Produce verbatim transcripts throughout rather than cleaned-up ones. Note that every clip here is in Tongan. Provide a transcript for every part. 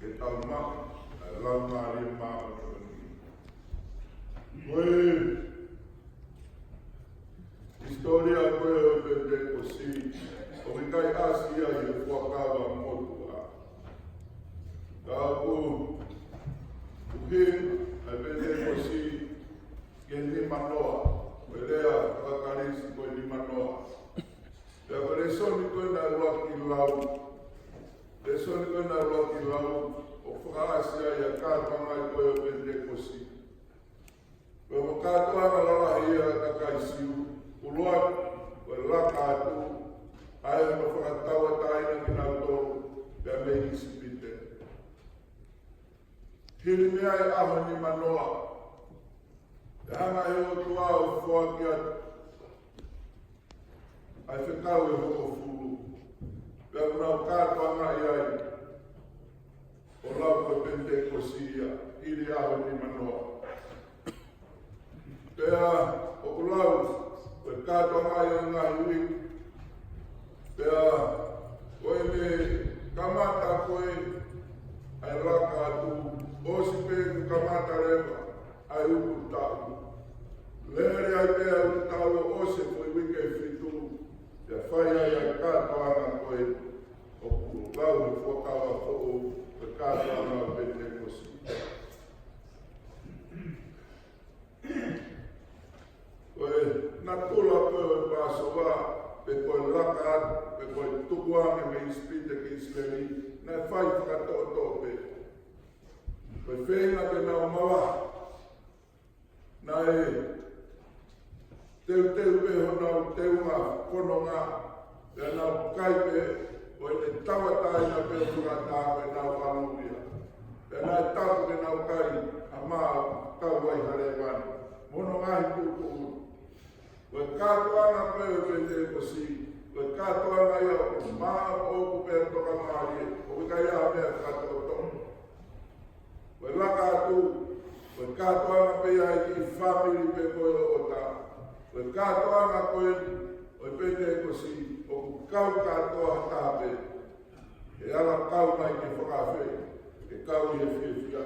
ke tau maʻu ʻa e Laumālie Māʻoniʻoni. Ko e hisitōlia ko ē ʻo e Penitekosi, ʻoku ʻikai ʻasi ia ʻi he Fuakava Motuʻa. Ka ʻoku ʻuhinga ʻa e Penitekosi ki he nimanoa, ko e lea faka-Kalisi ko e nimanoa. Pea ko e lēsoni ko ē naʻe ʻuluaki lau, lēsoni ko ē naʻe ʻuluaki lau, ʻoku fakaʻasi ai ʻa e kātoanga ko ē ʻo e Penitekosi. Ko e kātoanga lalahi ia ʻa e kakai Siu, ʻuluaki, ko e laka atu, ʻa e hono fakatauʻatāina kinautolu, pea mei ʻIsipite. Hili mei ai ʻa e ʻaho nimanoa, ʻe hanga ʻe he ʻOtua ʻo foaki atu ʻa e fekau ʻe hongofulu. Pea ʻoku nau kātoangaʻi ai ʻo lau ko e Penitekosi ia, hili ʻaho nimanoa. Pea ʻoku lau, ko e kātoangaʻi ʻo e ngaahi uike. Pea ko ʻene kamata ko ē ʻa e laka atu, ʻosi pē kuo kamata leva ʻa e ututaʻu. Lele ai pē ʻa e ututaʻu ʻo ʻosi e foʻi uike ʻe fitu, pea fai ai ʻa e kātoanga ko ē ʻoku lau he Fuakava Foʻou, ko e kātoanga ʻo e Penitekosi. Ko e natula ko ē ʻo e Pāsova, pe ko e laka atu, pe ko e tukuange mei ʻIsipite ki ʻIsileli, naʻe fai fakatoʻotoʻo pē. Ko e feinga ke nau mavahe, naʻe teuteu pē honau teunga fononga, pea nau kai pē, ko ʻene tauʻatāina pē ʻo fakaʻatā ko ʻenau ʻalu ia. Pea naʻe tapu ke nau kai ʻa e mā ʻoku kau ai ha lēvani, mo hono ngaahi tuʻutuʻuni. Ko e kātoanga ko ē ʻo e Penitekosi, ko e kātoanga ia ʻoku maʻopoʻopo pea tokamālie, ʻoku ʻikai ha meʻa fakatoʻotoʻo. Ko e laka atu, ko e kātoanga pē ia ʻi he fāmili pē ko ē ʻo ʻOta. Ko e kātoanga ko ē ʻo e Penitekosi, ʻoku kau kātoa ha taha pē. ʻE ala kau mai ke fakaafe, ke kau ʻi he fiefia,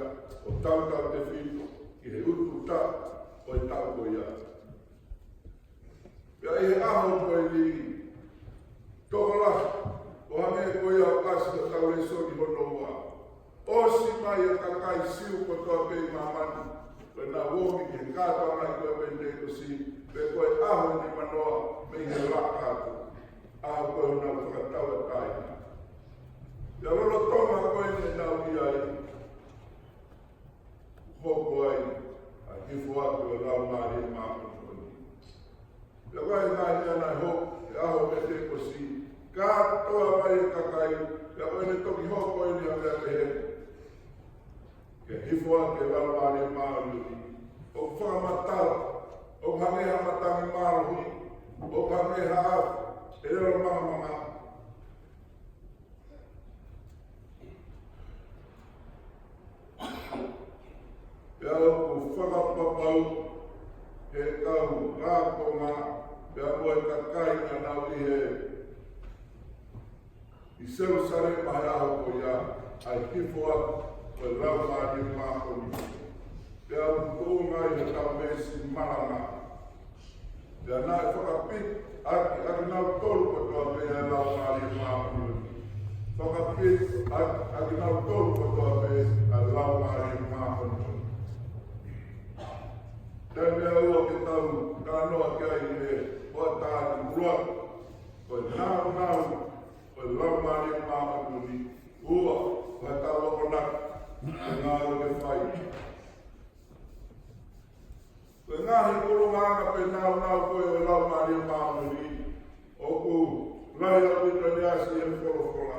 ʻo tautautefito ki he ututaʻu ʻo e taʻu ko ia. Pea ʻi he ʻaho ko eni, tokolahi, ʻo hangē ko ia ʻoku ʻasi ʻi hotau lēsoni hono ua, ʻosi mai e kakai Siu kotoa pē ʻi māmani, ko ʻenau omi ki he kātoanga ko ē Penitekosi, pe ko e ʻaho nimanoa mei he laka atu, ʻaho ko ē ʻo ʻenau fakatauʻatāina. Pea lolotonga ko eni ʻenau ʻi ai, hoko ai ʻa e hifo atu ʻo e Laumālie Māʻoniʻoni. Pea ko e ngaahi meʻa naʻe hoko he ʻaho Penitekosi, kātoa mai e kakai, pea ko ʻene toki hoko eni ʻa e meʻa pehē ni. Ke hifo atu e Laumālie Māʻoniʻoni, ʻoku fakamatala, ʻoku hangē ha matangi mālohi, ʻoku hangē ha afi ʻe lelo mangamanga. Pea ʻoku fakapapauʻi ʻe he kau ākonga, pea mo e kakai naʻa nau ʻi he, ʻi Selūsalema he ʻaho ko ia, ʻa e hifo atu ʻo e Laumālie Māʻoniʻoni. Pea ʻoku tuʻunga ʻi hotau veesi malanga. Pea naʻe fakapiki ʻaki, ʻakinautolu kotoa pē ʻa e Laumālie Māʻoniʻoni. Fakapiki ʻaki, ʻakinautolu kotoa pē ʻa e Laumālie Māʻoniʻoni. Taimi ʻe ua ke tau talanoa ki ai he hoʻatā ni, ʻuluaki, ko e nāunau ʻo e Laumālie Māʻoniʻoni. Ua, ko e tau akonaki, ko e ngāue ke fai. Ko e ngaahi koloa ʻa e nāunau ko ē ʻo e Laumālie Māʻoniʻoni, ʻoku lahi ʻaupito ʻene ʻasi he folofola.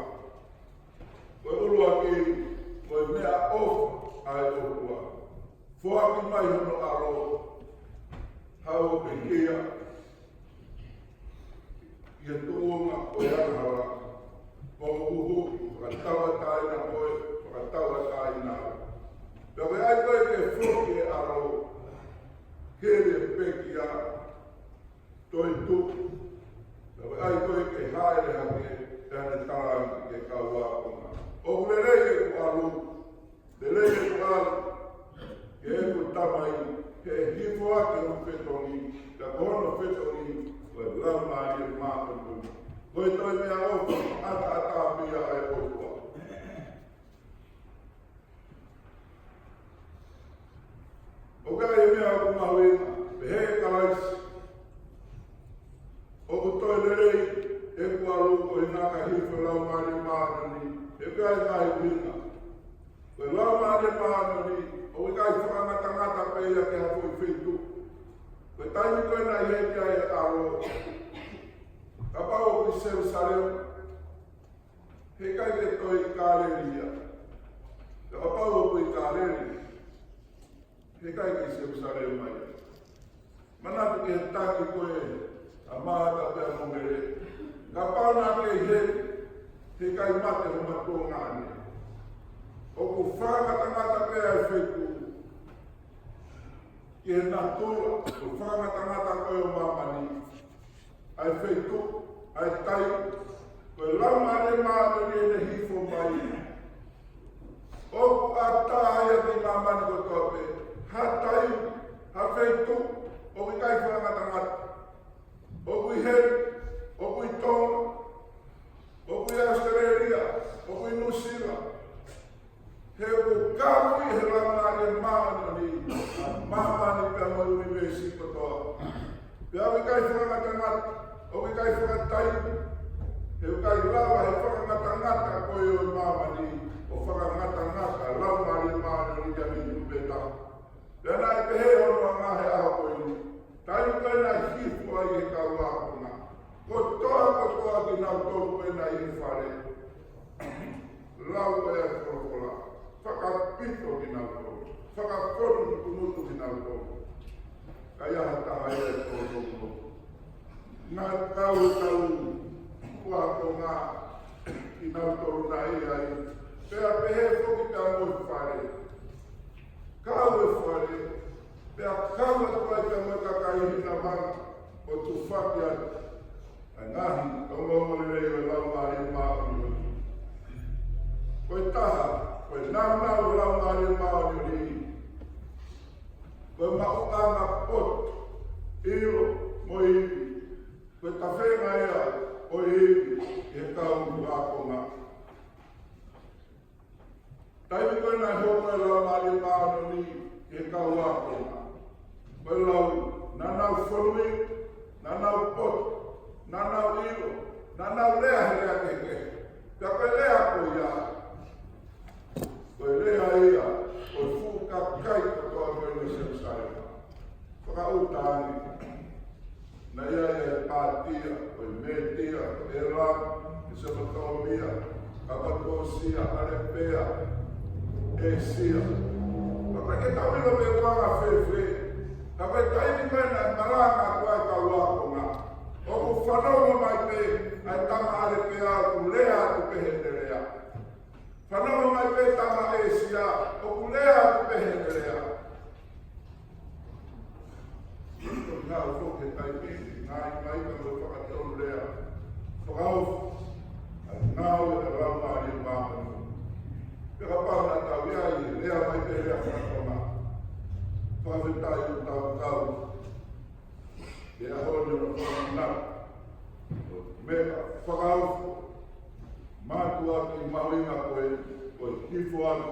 Ko e ʻuluaki, ko e meʻaʻofa ʻa e ʻOtua. Foaki mai hono ʻAlo, haʻu ʻo pekia, ʻi he tuʻunga ʻo e angahala, ko hoku huhuʻi, fakatauʻatāina koe, fakatauʻatāina au. Pea ko e ʻai ko ē ke foki e ʻAlo, ke ne pekia, toetuʻu. Pea ko e ʻai ko ē ke hāʻele hake, pea ne talaange ki he kau ākonga, ʻoku lelei ʻeku ʻalu Lelei ʻeku ʻalu ki heʻeku Tamai, ke hifo ʻaki hoku fetongi, ka ko hono fetongi ko e Laumālie Māʻoniʻoni. Ko e toe meʻaʻofa ʻataʻatā pē ia ʻa e ʻOtua. ʻOku ʻi ai e meʻa ʻoku mahuʻinga, pehē ʻe Kalaisi, ʻoku toe lelei ʻeku ʻalu koeʻuhi ka hifo e Laumālie Māʻoniʻoni, he ʻoku ʻi ai e ngaahi ʻuhinga. Ko e Laumālie Māʻoniʻoni, ʻoku ʻikai fakangatangata pē ia ki ha foʻi feituʻu. Ko e taimi ko ē naʻe ʻi ai e ʻAlo, kapau ʻoku ʻi Selusalema, heʻikai ke toe ʻi Kāleli ia. Ka kapau ʻoku ʻi Kāleli, heʻikai ke ʻi Selusalema ia. Manatu ki he tangi ko ē ʻa Māʻata pea mo Mele. Kapau naʻa ke ʻi heni, heʻikai mate homa tuongaʻane. ʻOku fakangatangata pē ʻa e feituʻu ki he natula, ʻoku fakangatangata ko ē ʻo māmani. ʻA e feituʻu, ʻa e taimi, ko e Laumālie Māʻoniʻoni ʻene hifo mai, ʻoku ʻatā ia ki māmani kotoa pē. Ha taimi, ha feituʻu, ʻoku ʻikai fakangatangata. ʻOku ʻi heni, ʻoku ʻi Tonga, ʻoku ʻi ʻAositelēlia, ʻoku ʻi Nuʻusila. He ʻoku kau ʻi he Laumālie Māʻoniʻoni ʻa māmani pea mo e ʻunivēsi kotoa. Pea ʻoku ʻikai fakangatangata, ʻoku ʻikai fakataimi, he ʻoku ʻikai lava he fakangatangata ko ē ʻo māmani ʻo fakangatangata Laumālie Māʻoniʻoni ia mei he tupe taha. Pea naʻe pehē hono anga he ʻaho ko eni, taimi ko ē naʻe hifo ai e kau ākonga kotoa, kotoa kinautolu ko ē naʻe ʻi he fale. Lau ko ē ʻa e folofola, fakapito kinautolu, fakafonutunutu kinautolu. Ka ʻi ai ha taha ia ʻi he koloa. Naʻe kau e kau ākonga kinautolu naʻe ʻi ai, pea pehē foki pea mo e fale. Kau e fale, pea kau atu ai pea mo e kakai ʻi he navanga ʻo tufaki atu ʻa e ngaahi ongoongolelei ʻo e Laumālie Māʻoniʻoni. Ko e taha, ko e nāunau ʻo e Laumālie Māʻoniʻoni, ko e maʻuʻanga poto, ʻilo mo e ivi. Ko e tafenga ia ʻo e ivi ki he kau ākonga. Taimi ko ē naʻe hoko e Laumālie Māʻoniʻoni ki he kau ākonga, ko e lau, naʻa nau fonu, naʻa nau poto, naʻa nau ʻilo, naʻa nau lea he lea kehekehe. Pea ko e lea ko ia, ko e lea ia ʻo e fuʻu kakai kotoa ko ē ʻi Selusalema. Fakaʻuta ange. Naʻe ʻi ai e Pātia, ko e Mītia, ko e ʻElami, Mesopotāmia, Kapatōsia, ʻAlepea, ʻĒsia. Ka ʻoku ʻikai ke tau ʻilo pe ko e anga fēfē. Ka ko e taimi ko ē naʻe malanga atu ai e kau ākonga, ʻoku fanongo mai pē ʻa e tama ʻAlepea ʻoku lea atu pē heʻene lea. Fanongo mai pē tama ʻĒsia, ʻoku lea atu pē heʻene lea. Ko e ngāue foki he taimi ni, ngaahi maika mo e fakatonu lea. Fakaofo, ʻa e ngāue ʻa e Laumālie Māʻoniʻoni. Pea kapau naʻa tau ʻi ai, lea mai pē lea fakatonga. Fakafetaʻi ʻoku tau kau he ʻaho ni ʻo fakamanatu, ʻo meʻa fakaofo, mātuʻaki mahuʻinga ko e, ko e hifo atu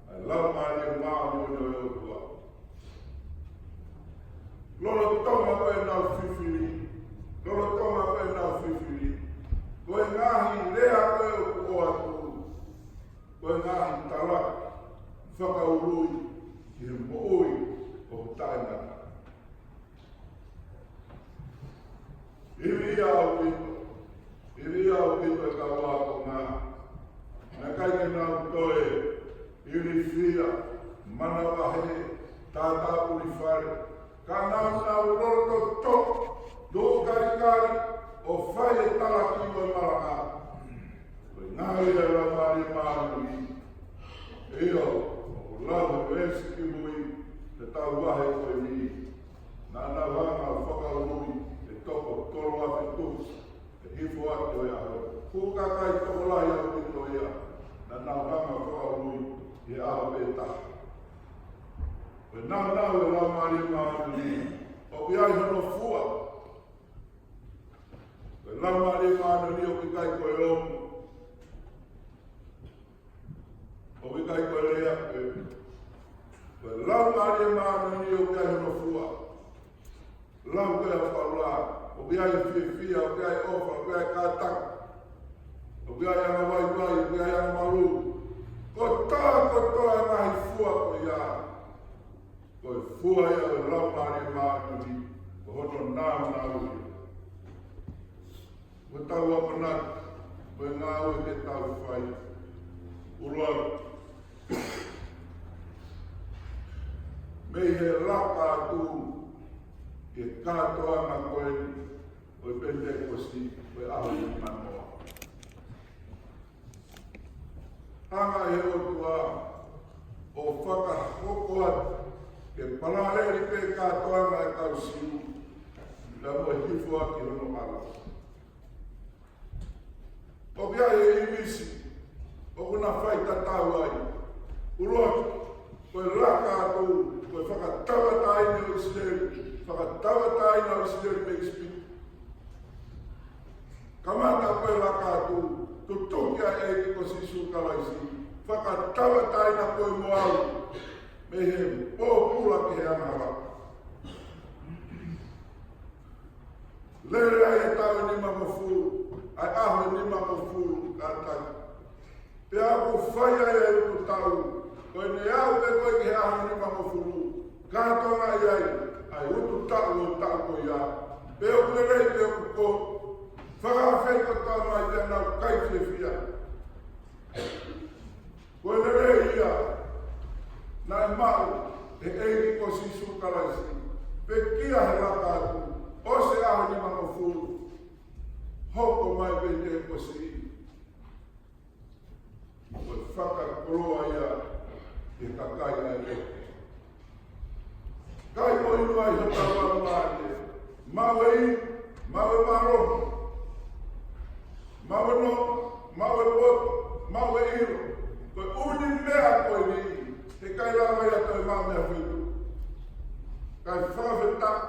ʻa e Laumālie Māʻoniʻoni ʻo e ʻOtua. Lolotonga ko ʻenau fifili, lolotonga ko ʻenau fifili, ko e ngaahi lea ko ē ʻoku ʻoatu, ko e ngaahi talaki fakaului ki he moʻui ʻoku taʻengata. Ivi ia ʻaupito, ivi ia ʻaupito e kau ākonga, naʻe ʻikai ke nau toe ilifia, manavahē, tātāpuni fale, ka naʻa nau loloto toʻo, tuʻu kalikali, ʻo fai e talaki mo e malanga. Ko e ngāue ia ʻa e Laumālie Māʻoniʻoni. ʻIo, ʻoku lau he veesi kimui, te tau vahe ko eni. Naʻa nau hanga ʻo fakaului e toko tolu afe tupu, ʻi he hifo atu ʻo e ʻaho. Fuʻu kakai tokolahi ʻaupito ia, naʻa nau hanga ʻo fakaului pē taha. Ko e nāunau ʻo e Laumālie Māʻoniʻoni, ʻoku ʻi ai hono fua. Ko e Laumālie Māʻoniʻoni ʻoku ʻikai ko e lomu. ʻOku ʻikai ko e lea pē. Ko e Laumālie Māʻoniʻoni ʻoku ʻi ai hono fua. Lau ko ē ʻa Paula, ʻoku ʻi ai e fiefia, ʻoku ʻi ai e ʻofa, ʻoku ʻi ai e kātaki, ʻoku ʻi ai e angavaivai, ʻoku ʻi ai e angamalū. Kotoa, kotoa e ngaahi fua ko ia, ko e fua ia ʻo e Laumālie Māʻoniʻoni, ko hono nāunau ia. Ko ʻetau akonaki, ko e ngāue ke tau fai. ʻUluaki, mei he laka atu ki he kātoanga ko eni ʻo e Penitekosi, ko e ʻaho nimanoa. Hanga ʻe he ʻOtua ʻo fakahoko atu ke palāleli pē kātoanga e kau Siu, pea mo e hifo ʻaki hono ʻAlo. ʻOku ʻi ai e ʻīmisi ʻoku na faitatau ai. ʻUluaki, ko e laka atu, ko e fakatauʻatāina ʻo ʻIsileli, fakatauʻatāina ʻo ʻIsileli mei ʻIsipite. Kamata ko e laka atu, tutuki ʻa e ʻEiki ko Sīsū Kalaisi, fakatauʻatāina koe mo au, mei he pōpula ki he angahala. Lele ai e taʻu ʻe nimangofulu, ʻa e ʻaho ʻe nimangofulu kātaki. Pea ʻoku fai ai e utu taʻu, ko ʻene aʻu pē ko ē ki he ʻaho nimangofulu, kātoanga ai ʻa e utu taʻu ʻo e taʻu ko ia. Pea ʻoku lelei pea ʻoku kovi, fakaafeʻi kotoa mai pea nau kai fiefia. Ko e lelei ia naʻe maʻu ʻe he ʻEiki ko Sīsū Kalaisi, pekia he laka atu, ʻosi e ʻaho nimangofulu, hoko mai Penitekosi. Ko e fakakoloa ia ki he kakai ʻa e ʻEiki. Kai mo inu ai hotau laumālie. Maʻu e ivi, maʻu e mālohi, maʻu e nofo, maʻu e poto, maʻu e ʻilo. Ko e ʻū meʻa ko eni, heʻikai lava ia ʻo toe maʻu mei ha feituʻu. Kae fakafetaʻi,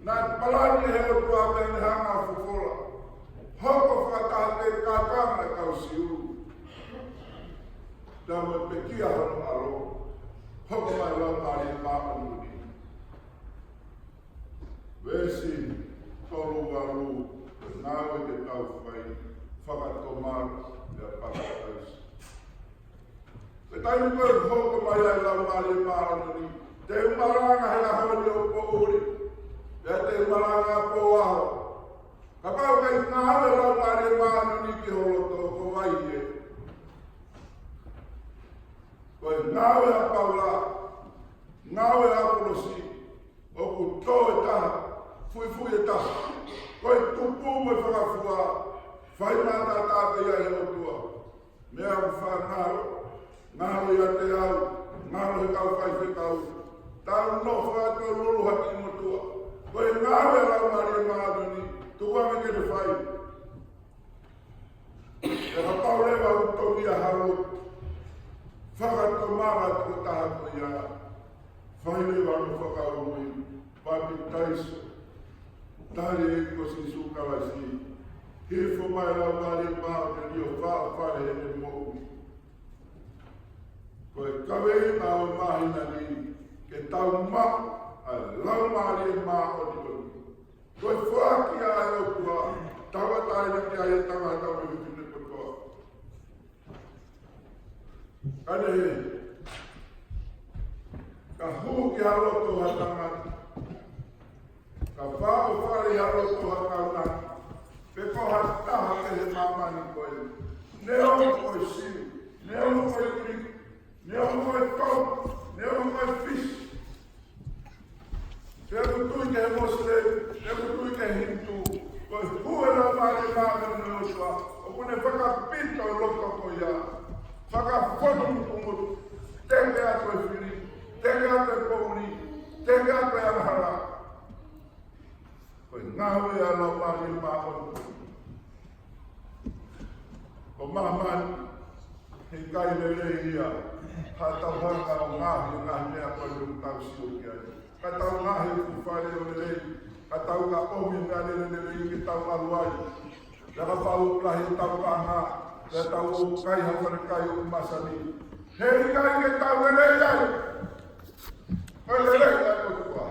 naʻe palani ʻe he ʻOtua pea ne hanga ʻo fofola, hoko fakataha pē kātoanga e kau Siu. Pea mo e pekia hono ʻAlo, hoko mai e Laumālie Māʻoniʻoni. Veesi tolu valu, ko e ngāue ke tau fai, fakatomala, pea papitaiso. Ko e taimi ko ē ʻoku hoko mai ai e Laumālie Māʻoniʻoni, te u malanga he ʻaho ni ʻo poʻuli, pea te u malanga ʻo aʻu. Kapau ʻoku ʻikai ngāue e Laumālie Māʻoniʻoni ki ho loto, ko vai ē? Ko e ngāue ʻa Paula, ngāue ʻa ʻApolosi, ʻoku tō e taha, fuifui e taha. Ko e tupu mo e fakafua, fai maʻataʻatā pē ia ʻe he ʻOtua. Meʻa ʻoku faʻa ngalo, ngalo ʻiate au, ngalo he kau faifekau. Tau nofo atu ʻo lulu hake ʻi motuʻa. Ko e ngāue ʻa e Laumālie Māʻoniʻoni, tuku ange ke ne fai. Pea kapau leva ʻoku tōmia ha lotu, fakatomala e tokotaha ko ia, fai leva hono fakaului, papitaiso, tali e ʻEiki ko Sīsū Kalaisi, hifo mai e Laumālie Māʻoniʻoni ʻo fāʻofale heʻene moʻui. Ko e kaveinga ʻo e māhina ni, ke tau maʻu ʻa e Laumālie Māʻoniʻoni. Ko e foaki ia ʻa e ʻOtua, tauʻatāina ki ai e tangata mo e fefine kotoa. Ka nehe, ka hū ki ha loto ha tangata, ka fāʻofale ʻi ha loto ha kaunanga, pe ko ha taha pē he māmani ko ē, neongo ko e Siu, neongo ko e ʻIliki, neongo ko e Tonga, neongo ko e Fisi, pe ʻoku tui ki he Mosilemi, pe ʻoku tui ki he Hinitū, ko e hū e Laumālie Māʻoniʻoni ʻo e ʻOtua, ʻoku ne fakapito e loto ko ia, fakafonu mukumuku, teke atu e fili, teke atu e poʻuli, teke atu e angahala. Ko e ngāue ʻa e Laumālie Māʻoniʻoni. Ko māmani, ʻIkai lelei ia haʻatau hanga ʻo ngaohi e ngaahi meʻa ko ē ʻoku tau sio ki ai. Ka tau ngaohi ʻa e fale ʻo lelei, ka tau ka ʻomi e meʻa lelei ke tau ʻalu ai. Pea kapau ʻoku lahi ʻetau paʻanga, pea tau ō ʻo kai ha falekai ʻoku masani, he ʻikai ke tau lelei ai. Ko e lelei ʻa e ʻOtua.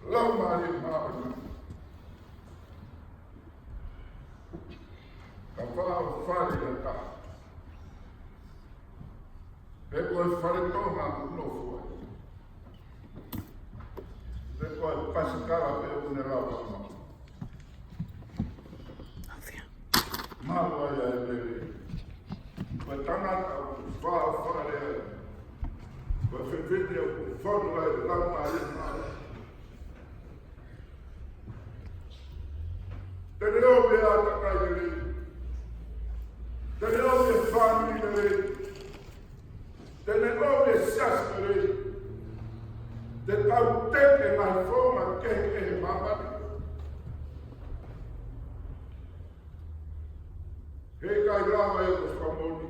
Laumālie Māʻoniʻoni. Ka faʻa fale ia ka. Pe ko e fale Tonga ʻoku nofo ai. Pe ko e pasikala pē ʻoku ne lava ʻo maʻu. Maʻu ai ʻa e lelei. Ko e tangata ʻoku faʻa fale ai. Ko e fefine ʻoku fonu ai e Laumālie Māʻoniʻoni. Te ne ʻomi e ʻātakai lelei. Te ne ʻomi e fāmili lelei. Te ne ʻomi e siasi lelei. Te tau teke e ngaahi founga kehekehe ʻi māmani. He ʻikai lava ia ʻo fakamoʻoni.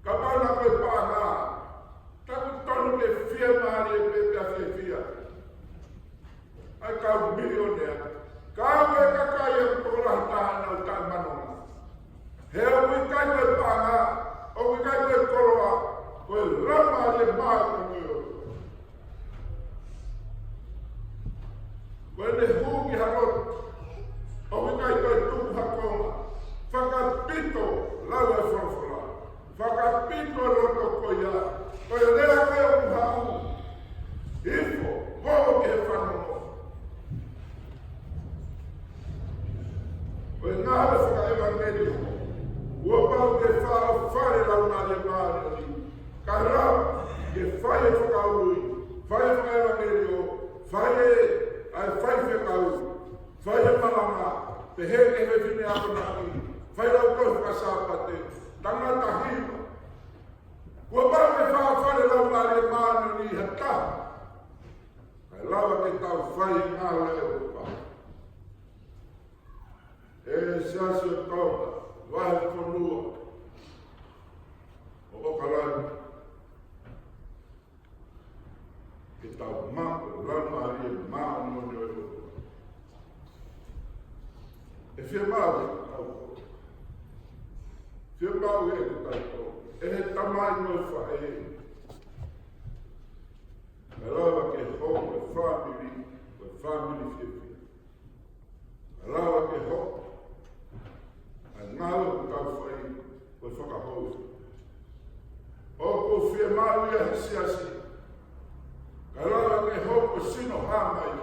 Ka mana ko e paʻanga, taku tonu ke fiemālie pē pea fiefia ʻa e kau milionea. Ka ʻoku ʻi ai e kakai ʻoku tokolahi taha ʻoku taʻemanonga. He ʻoku ʻikai ko e paʻanga, ʻoku ʻikai ko e koloa, ko e Laumālie Māʻoniʻoni. Ko ʻene hū ki ha loto, ʻoku ʻikai ko e tuku ha konga. Fakapito, lau e folofola. Fakapito e loto ko ia, ko e lea ko ia ʻoku haʻu. Hifo, hoko ki he fanongo. Ko e ngāue fakaʻevangeliō, kuo pau ke faʻa fale Laumālie Māʻoniʻoni, kae lava ke fai e fakaului, fai e fakaʻevangeliō, fai e, ʻa e faifekau, fai e malanga, pehē ki he fefine akonaki, fai e lautohi faka-Sāpate, tangata hiva. Kuo pau ke faʻa fale Laumālie Māʻoniʻoni ʻi ha taha. Kae lava ke tau fai e ngāue ʻo e ʻOtua. ʻE Siasi ʻo Tonga, Vahefonua ʻo ʻOkalani, ke tau maʻu e Laumālie Māʻoniʻoni ʻo e ʻOtua. ʻE fiemaʻu ʻe kitautolu. Fiemaʻu ʻe kitautolu. ʻE he tamai mo e faʻē. Kae lava ke hoko e fāmili, ko e fāmili fiefia. Kae lava ke hoko ʻa e ngāue ʻoku tau fai ko e fakahouhau. ʻOku fiemaʻu ia he siasi. Kae lava ke hoko e sino hā mai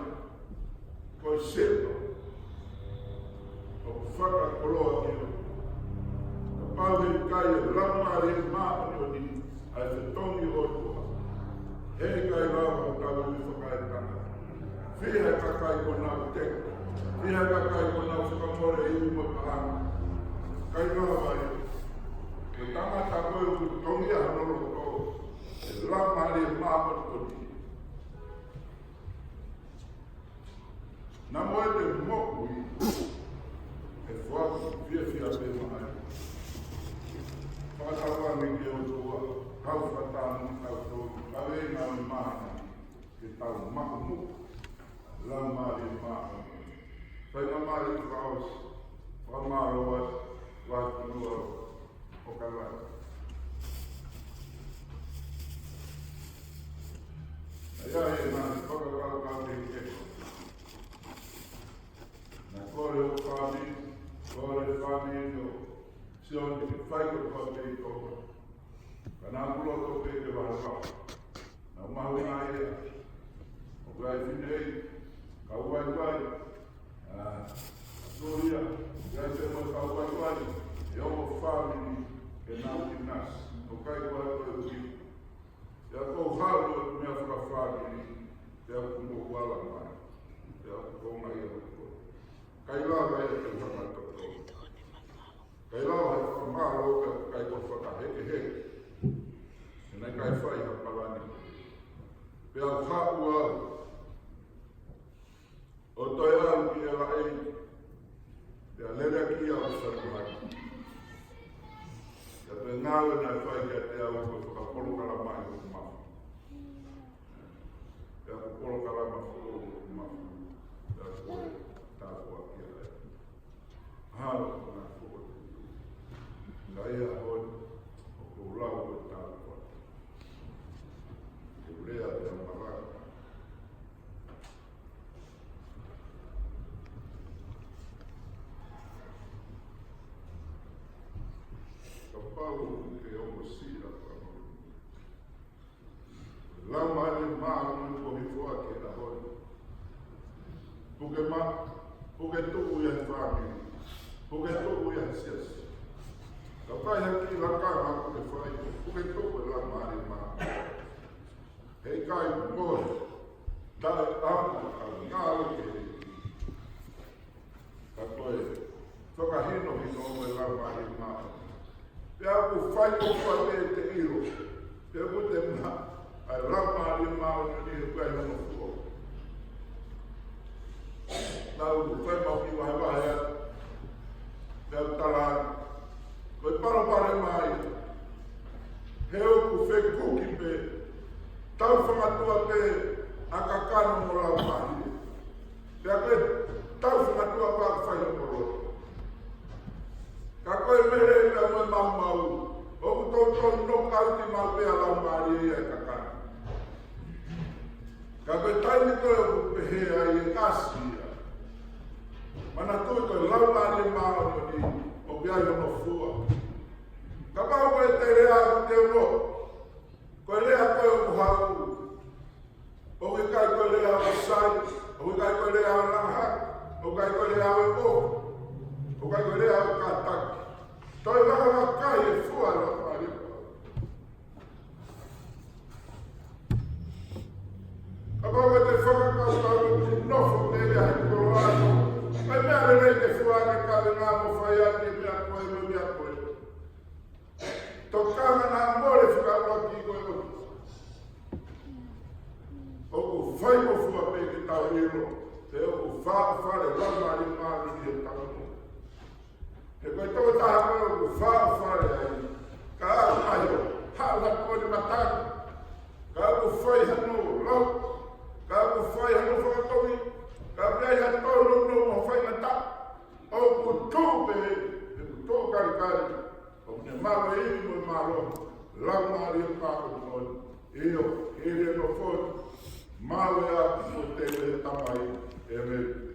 ko e sino ʻoku fakakoloa ki ai. Kapau he ʻikai e Laumālie Māʻoniʻoni ʻa e fetongi ʻo e ʻOtua, he ʻikai lava hotau ivi fakaetanga. Fiha e kakai kuo nau teke, fiha e kakai kuo nau fakamole ivi mo e paʻanga. ʻIkai lava ia. Ko e tangata ko ē ʻoku tongia hono loto ʻe he Laumālie Māʻoniʻoni, naʻa mo ʻete moʻui ʻe foaki fiefia pē maʻa ia. Fakatauange ki he ʻOtua, kau fakataha mo kitautolu, kaveinga ʻo e māhina ni, ke tau maʻu muʻa Laumālie Māʻoniʻoni. Fai mai e fakaʻosi, fakamālō atu, Vahefonua ʻo ʻOkalani. ʻA ia ʻe ngaahi fakakaukau kehekehe. Naʻe kole ʻe he fāmili, kole ʻe he fāmili ʻo Sione ke fai ko e fāmili Tonga. Ka naʻa ku loto pē ke vahevahe. Naʻa ku mahuʻingaʻia. ʻOku ʻi ai e fefine, kau vaivai. ʻA, Solia, ʻoku ʻi ai pē mo e kau vaivai ʻe ongo fāmili ke nau ʻinasi. ʻOku ʻikai ko ha toe ui. Pea ʻoku ou haʻu ʻo meʻa fakafāmili, pea ʻoku mou ala mai, pea ʻoku ou ngaʻi ʻa hoku. ʻIkai lava ia ke u hanga ʻo toto. ʻIkai lava ha fakamālō pea ʻikai ko ha fakahekeheke. He naʻe ʻikai fai ha palani. Pea u haʻu au ʻo toe ʻalu ki ʻElaʻeini, pea lele ki ai ʻo saluhai. Naʻe fai kiate au ko e fakapolokalama ʻi hoku mafu. Pea ko e polokalama foʻou ʻi hoku mafu, pea ko e tāpuaki ia. Halo ko na foko te tu. Ka ia hon, ʻoku ou lau ko e tāpuaki. Ke u lea pea malanga. Kapau ke ongo sila pano. Laumālie Māʻoniʻoni ko e hifo ʻa e ʻaho ni. Puke ma, puke tuʻu ia he fāmili. Puke tuʻu ia he siasi. Ka pai ha kiʻi lakanga ʻoku ke fai, puke tuʻu e Laumālie Māʻoniʻoni. He ʻikai mohe, taʻeʻaonga, ka ngalo ke he. Ka ko e fakahinohino ʻo e Laumālie Māʻoniʻoni. Pea ʻoku fai ko fai pē te ʻilo. Pea ʻoku te maʻu ʻa e Laumālie Māʻoniʻoni he ʻoku ʻi ai hono fua. Naʻa ku fai mau kiʻi vahevahe atu. Pea u tala atu. Ko e palopalema ia. He ʻoku fekuki pē. Tau fakatua pē ʻa e kakano mo e laumālie. Pea ko e tau fakatua pē ʻa e fai ʻo e kolo. Ka ko e mele pea mo e maumau, ʻoku toutou knock out maʻu pē ʻa e laumālie ia ʻe he kakano. Ka ko e taimi ko ē ʻoku pehē ai ʻe kasi ia. Manatuʻi ko e Laumālie Māʻoniʻoni, ʻoku ʻi ai hono fua. Kapau ko e te lea ʻoku te ongo, ko e lea ko ē ʻoku haʻu. ʻOku ʻikai ko e lea ʻo e sai, ʻoku ʻikai ko e lea ʻo e langahau, ʻoku ʻikai ko e lea ʻo e ʻofa, ʻoku ʻikai ko e lea ʻo e kātaki. Toe lava vakai e fua ʻa e Laumālie. Kapau ko e te fakakaukau ʻoku nofo pē ia he koloa. Kai meʻa lelei ke fua ke kavenga mo fai ʻaki e meʻa ko ē mo e meʻa ko ē. Tokanga naʻa mole fika ua ki ko e ʻOtua. ʻOku fai mo fua pē ke tau ʻilo, he ʻoku faʻo fale Laumālie Māʻoniʻoni ʻi hotau moʻui. He ko e tokotaha ko ē ʻoku faʻo fale ai, ka ʻai ʻo haʻu ha ko ni matani, ka ʻoku fai hano lau, ka ʻoku fai hano fakatongi, ka ʻoku ʻi ai ha tōnounou mo faingataʻa, ʻoku tuʻu pē, ʻoku tuʻu kalikali, ʻoku ne malu e ivi mo e mālohi, Laumālie Māʻoniʻoni. ʻIo, ʻi he nofo ni, maʻu e ʻapi ko e tele ʻa e Tamai, ʻēmeni.